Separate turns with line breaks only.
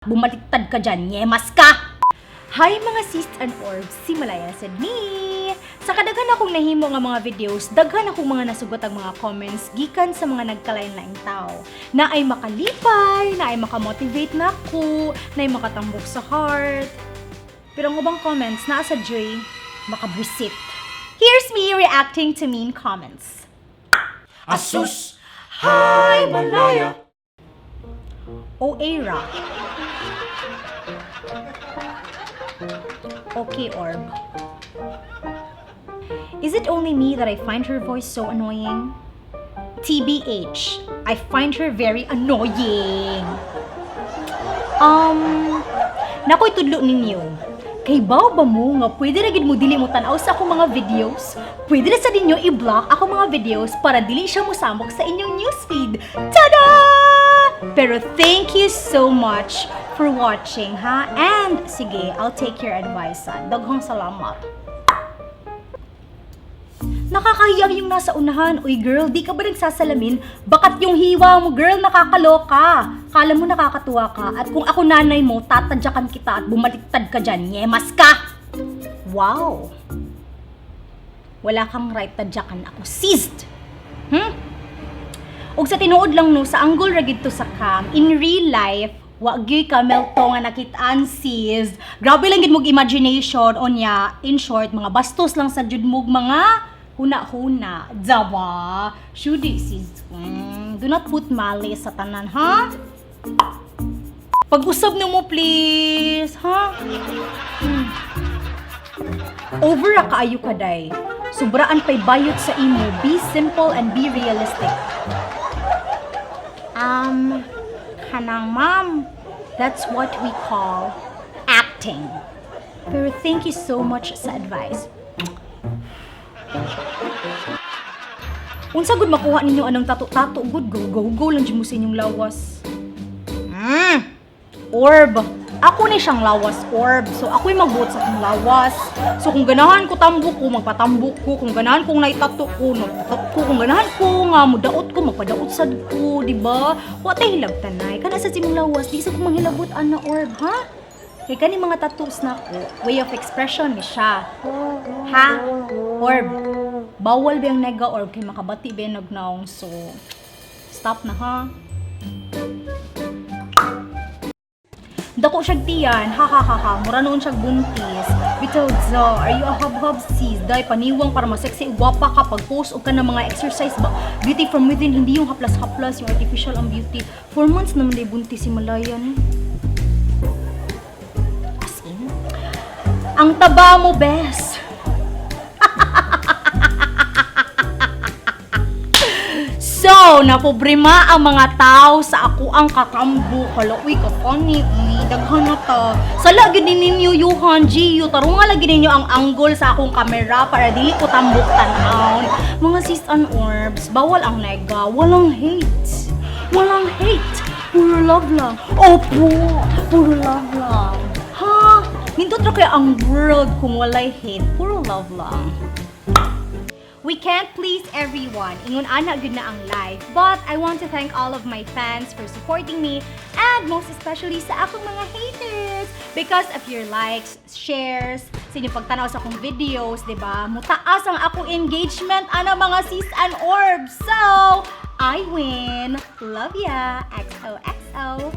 Bumaliktad ka dyan, nyemas ka! Hi mga sis and orbs, si Malaya said me! Sa kadaghan akong nahimo nga mga videos, daghan akong mga nasugot ang mga comments gikan sa mga nagkalain-laing tao. Na ay makalipay, na ay makamotivate na ako, na ay makatambok sa heart. Pero ang ubang comments naa sa joy, makabwisit. Here's me reacting to mean comments.
Asus! Hi, Malaya!
OA ra. Okay, Orb. Is it only me that I find her voice so annoying? TBH, I find her very annoying. Nakoy tudlo ninyo. Kay baw ba mo nga pwede ra gid mo dili mo tan-aw sa akong mga videos? Pwede ra sa ninyo i-block akong mga videos para dili siya mosamok sa inyong newsfeed. Tada! Pero thank you so much for watching, ha? And sige, I'll take your advice, ha? Daghang salamat. Nakakahiya yung nasa unahan. Uy girl, di ka ba nagsasalamin? Bakat yung hiwa mo, girl, nakakaloka. Kala mo nakakatuwa ka. At kung ako nanay mo, tatadyakan kita at bumaliktad ka dyan. Nyemas ka! Wow! Wala kang right tadyakan ako. Seized! Og sa tinuod lang no, sa angle ra gid to sa cam, in real life, wa gyud ka melto nga nakitaan sis. Grabe lang gid mog imagination onya. In short, mga bastos lang sa jud mog mga huna-huna. Diba? Shudi sis. Do not put malice sa tanan, ha? Pag-usab na mo, please, ha? Over ra kaayo ka day. Sobraan pay bayot sa imo. Be simple and be realistic. Kanang ma'am, that's what we call acting. Pero thank you so much sa advice. Unsa gud makuha ninyo anong tato-tato gud, go go go lang jud mo sa inyong lawas. Orb. Ako ni siyang lawas orb. So ako'y magbuot sa akong lawas. So kung ganahan ko tambok ko, magpatambok ko. Kung ganahan kong naitato ko, nagtato ko. Kung ganahan ko nga mudaot ko, magpadaot sad ko, di ba? Wa tay hilabtanay. Kana sa imong lawas, di sa ko manghilabot ana orb, ha? Kay kani mga tattoos na ko, way of expression ni siya. Ha? Orb. Bawal ba yung nega orb kay makabati ba yung nagnaong. So, stop na ha. Dako siyag tiyan, ha ha ha ha, mura noon siyag buntis. Bitaw za, are you a hub-hub sis? Day, paniwang para masexy, gwapa ka, pag-post og ka ng mga exercise ba? Beauty from within, hindi yung haplas-haplas, yung artificial ang beauty. 4 months naman day buntis si Malayan. As in? Ang taba mo, bes! So, napobrema ang mga tao sa ako ang kakambo. Hala, uy, ka-funny, uy, daghan na ta. Sala, gid ni ninyo, Yuhan, Gio, tarunga lagi ninyo ang angle sa akong kamera para dili ko tambok tan-awon. Mga sis and orbs, bawal ang nega, walang hate. Walang hate. Puro love lang. Opo, puro love lang. Ha? Nindot ra kaya ang world kung walay hate. Puro love lang. We can't please everyone. Ingon ana gud na ang life. But I want to thank all of my fans for supporting me and most especially sa akong mga haters because of your likes, shares, sa inyong pagtanaw sa akong videos, 'di ba? Mutaas ang akong engagement ana mga sis and orbs. So, I win. Love ya. XOXO.